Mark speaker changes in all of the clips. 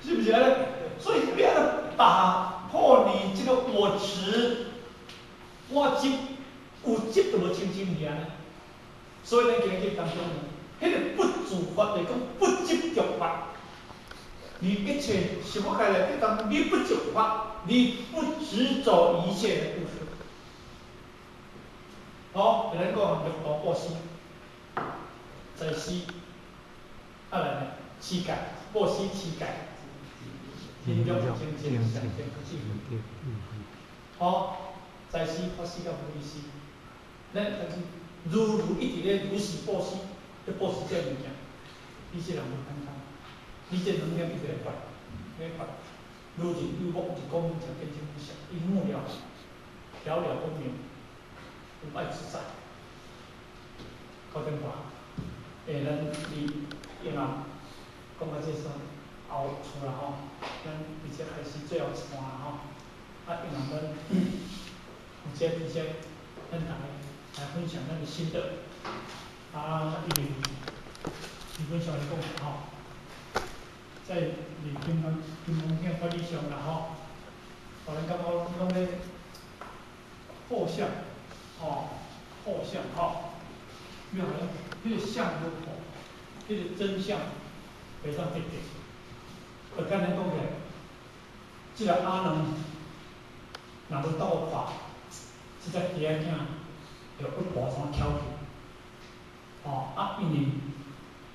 Speaker 1: 是毋是按呢？所以你按呢打破你這個我執、我執，有執就無清淨爾呢。所以咱今日當中呢，彼個不住法就講不執著法，你一切什麼概念？你當你不執法，你不執著一切的故事。好，咱講六道布施，財施，啊來呢，持戒，布施持戒，忍辱精進善見智慧。好，財施、法施佮無畏施，咱但是如如一直咧如實布施，咧布施這个物件，你這人無簡單，你這能量一直咧發，咧發，如日有目，日光明正見證無相，一目了然，了了分明，無礙自在。9點半，咱佇永安講到這說後厝啦吼，咱直接開始最後一段啦吼。啊，永安咱有這直接，咱逐个來分享咱的心得。啊，因為基本上來講吼，在佇金剛金剛經法理上啦吼，予咱感覺攏咧破相，吼，破相吼。沒有人，彼個相無破，彼個真相袂當得著。就簡單講起來，這個阿難若無倒看，這隻雞仔囝就鬱婆山翹去。吼啊，因為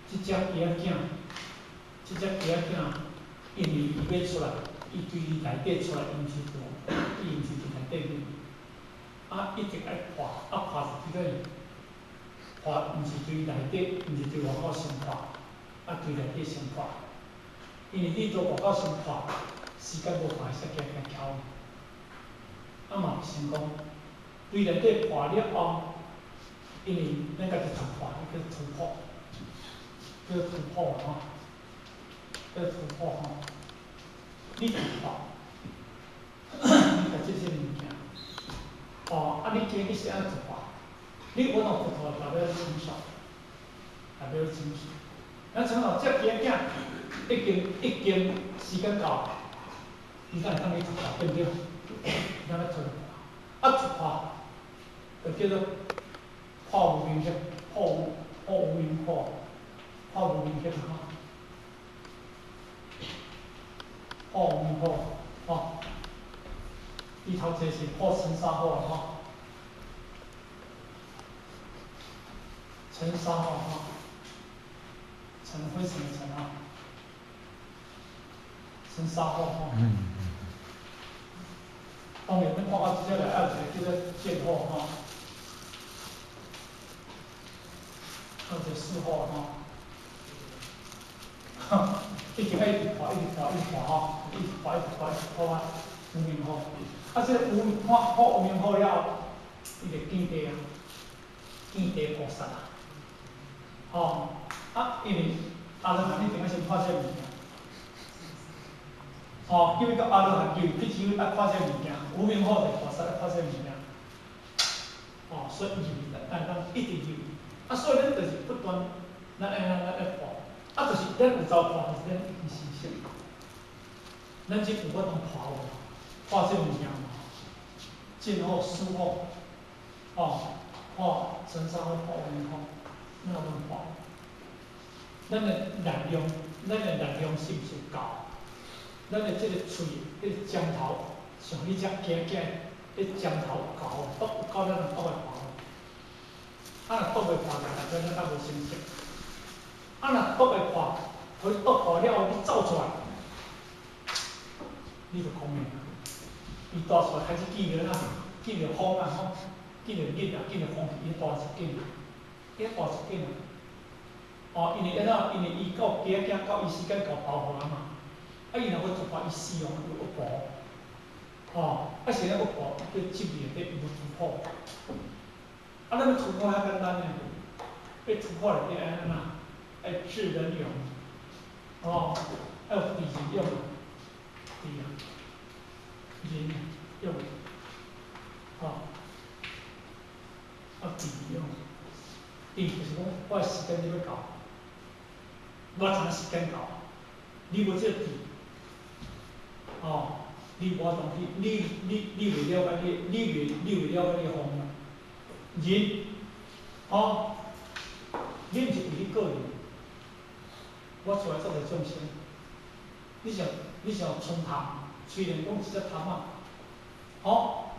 Speaker 1: 這隻雞仔囝，這隻雞仔囝，因為伊欲出來，伊對內底出來，伊毋是大，伊毋是佇內底面，啊，一直愛破，啊破是佇佗？破毋是對內底，毋是對外口先破，啊對內底先破。因為你做外口先破，時間無破，會使行行翹。啊嘛有成功，對內底破了後，因為咱家己突破，叫突破，叫突破吼，叫突破吼。你突破，你共這些物件，哦，啊你今日是按怎突破？你有法度突破，代表成熟，代表成熟。咱成熟，這雞仔囝已經時間到，伊才會當去突破，對毋對？伊當去突破，啊突破，就叫做破無明惑，破無明惑，破無明惑吼，破無明惑，吼。伊頭一個是破塵沙惑吼。塵沙惑吼，塵灰塵的塵啊，塵沙惑吼。當然，咱看到這個來，還有一個叫做見惑吼，還有一個識惑吼。哈，一直愛一直破，一直破，一直破吼，一直破，一直破，一直破啊，無明惑。啊，這個無明破破無明惑了後，伊就見地啊，見地菩薩啊。吼，啊，因為阿羅漢一定愛先破這個物件。吼，叫伊到阿羅漢境，必須愛破這個物件，無明惑就菩薩愛破這個物件。吼，所以伊是但當一直入。啊，所以咱就是不斷，咱愛咱愛破，啊，就是咱有走破，就是咱已經成熟。咱這有法度破無？破這個物件無？見惑、思惑，吼，破塵沙惑、破無明惑，咱有法度破。咱的力量，咱的力量是毋是夠？咱的這個喙，彼個尖頭，像彼隻雞仔彼尖頭有夠，篤有夠咱就篤會破。啊，若篤袂破，就代表咱猶無成熟。啊，若篤會破，予你篤破了後，你走出來，你就空的。伊帶出來開始見著哪？見著風啊吼，見著日啊，見著風，伊帶出緊，伊帶出緊啊。哦，因為按怎？因為伊到雞仔囝到伊時間到包予人嘛。啊，伊若欲突破，伊死亡有惡報。吼，啊是咧惡報叫執內底無突破。啊，咱欲突破較簡單呢，欲突破內底愛按怎？愛智忍勇。吼，愛有智忍勇，智啊，忍勇，吼，啊智勇，智就是講我的時間就欲到，我知影時間到，你無這個智，吼，你無法度去，你袂了解你，你袂了解你的方向。人，吼，你毋是為你個人，我厝內足濟眾生，你想春蟲，雖然講一隻蟲仔，吼，